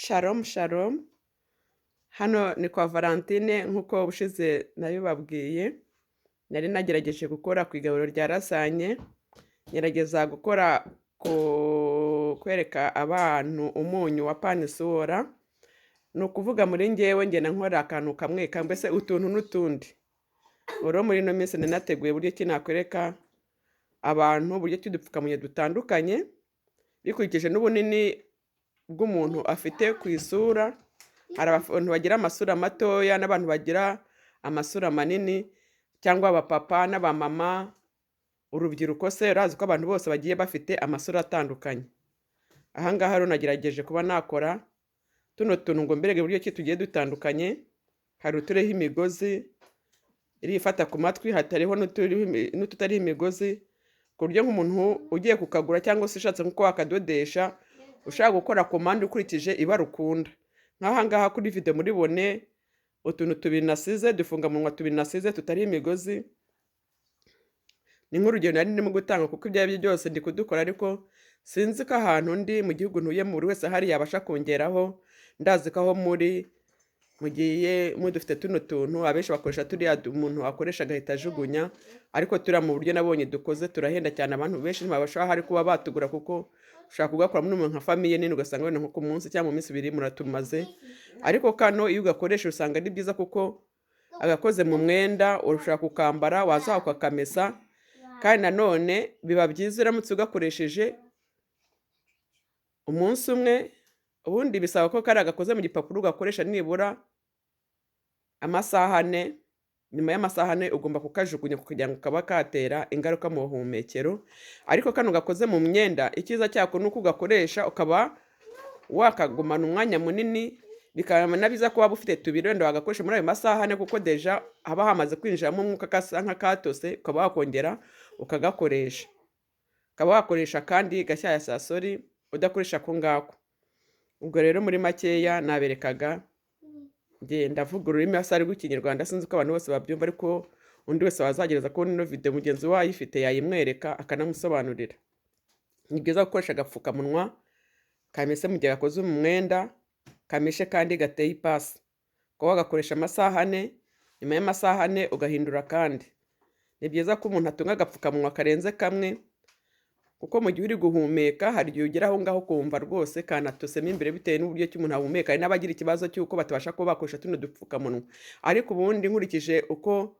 Shalom shalom, hano ni kwa Valentine nk'uko ubushize nabibabwiye, nari nagerageje gukora ku igaburo rya lasanye, ngerageza gukora ku kwereka abantu umunyu wa panisuwora, ni ukuvuga muri njyewe ngenda nkora akantu kamwe kamwe, mbese utuntu n'utundi. Ubu rero muri ino minsi nari nateguye uburyo ki nakwereka abantu uburyo ki udupfukamunwa dutandukanye, bikurikije n'ubunini bw'umuntu afite ku isura, hari abantu bagira amasura matoya n'abantu bagira amasura manini, cyangwa abapapa n'abamama, urubyiruko se urazi ko abantu bose bagiye bafite amasura atandukanye. Aha ngaha rero nagerageje kuba nakora tuno tuntu ngo mbereke uburyo ki tugiye dutandukanye, hari uturiho imigozi iriya ifata ku matwi, hatariho n'ututariho imigozi, ku buryo nk'umuntu ugiye kukagura cyangwa se ushatse nko wakadodesha, ushaka gukora komande ukurikije ibara ukunda. Nk'aha ngaha kuri video muribone utuntu tubiri nasize, udufungamunwa tubiri nasize tutariho imigozi, ni nk'urugero nari ndimo gutanga kuko ibyo ari byo byose ndi kudukora ariko sinzi ko ahantu ndi mu gihugu ntuyemo buri wese ahari yabasha kongeraho, ndazi ko aho muri mugiye mudufite tuno tuntu, abenshi bakoresha turiya umuntu akoresha agahita ajugunya, ariko turiya mu buryo nabonye dukoze turahenda cyane, abantu benshi ntibabasha ahari kuba batugura kuko ushobora kugakora muri nka famille nini ugasanga wenda nko ku munsi cyangwa mu minsi ibiri muratumaze, ariko kano iyo ugakoresha usanga ari byiza kuko agakoze mu mwenda ushobora kukambara waza ukakamesa, kandi nanone biba byiza uramutse ugakoresheje umunsi umwe, ubundi bisaba ko kariya gakoze mu gipapuro ugakoresha nibura amasaha 4, nyuma y'amasaha 4 ugomba kukajugunya kugira ngo kaba katera ingaruka mu buhumekero, ariko kano gakoze mu myenda icyiza cyako ni uko ugakoresha ukaba wakagumana umwanya munini, bikaba na byiza ko waba ufite tubiri wenda wagakoresha muri ayo masaha 4 kuko déjà haba hamaze kwinjiramo umwuka gasa nk'akatose, ukaba wakongera ukagakoresha. Ukaba wakoresha akandi gashyashya sorry udakoresha ako ngako. Ubwo rero muri makeya naberekaga, njye ndavuga ururimi hasi rw'Ikinyarwanda sinzi ko abantu bose babyumva ariko undi wese wazagereza kubona ino video mugenzi we ayifite yayimwereka akanamusobanurira. Ni byiza gukoresha agapfukamunwa kamese mu gihe gakoze mu mwenda, kameshe kandi gateye ipasi. Ukaba wagakoresha amasaha 4, nyuma y'amasaha 4 ugahindura akandi. Ni byiza ko umuntu atunga agapfukamunwa karenze kamwe, kuko mu gihe uri guhumeka hari igihe ugera aho ngaho ukumva rwose kanatosemo imbere bitewe n'uburyo ki umuntu ahumeka, hari n'abagira ikibazo cy'uko batabasha kuba bakoresha tuno dupfukamunwa. Ariko ubundi nkurikije uko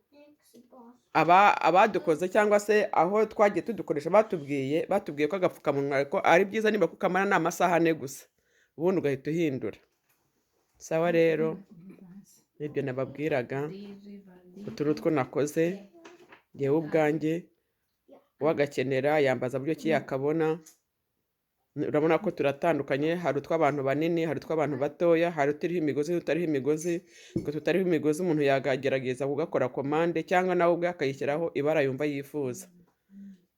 abadukoze cyangwa se aho twagiye tudukoresha batubwiye ko agapfukamunwa ko ari byiza niba kukamara ni amasaha 4 gusa, ubundi ugahita uhindura. Sawa rero nibyo nababwiraga, utu ni utwo nakoze njyewe ubwanjye, uwagakenera yambaza buryo ki yakabona, urabona ko turatandukanye, hari utw'abantu banini, hari utw'abantu batoya, hari uturiho imigozi n'ututariho imigozi, utwo tutariho imigozi umuntu yakagerageza kugakora komande cyangwa nawe ubwe akayishyiraho ibara yumva yifuza.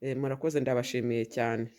Murakoze ndabashimiye cyane.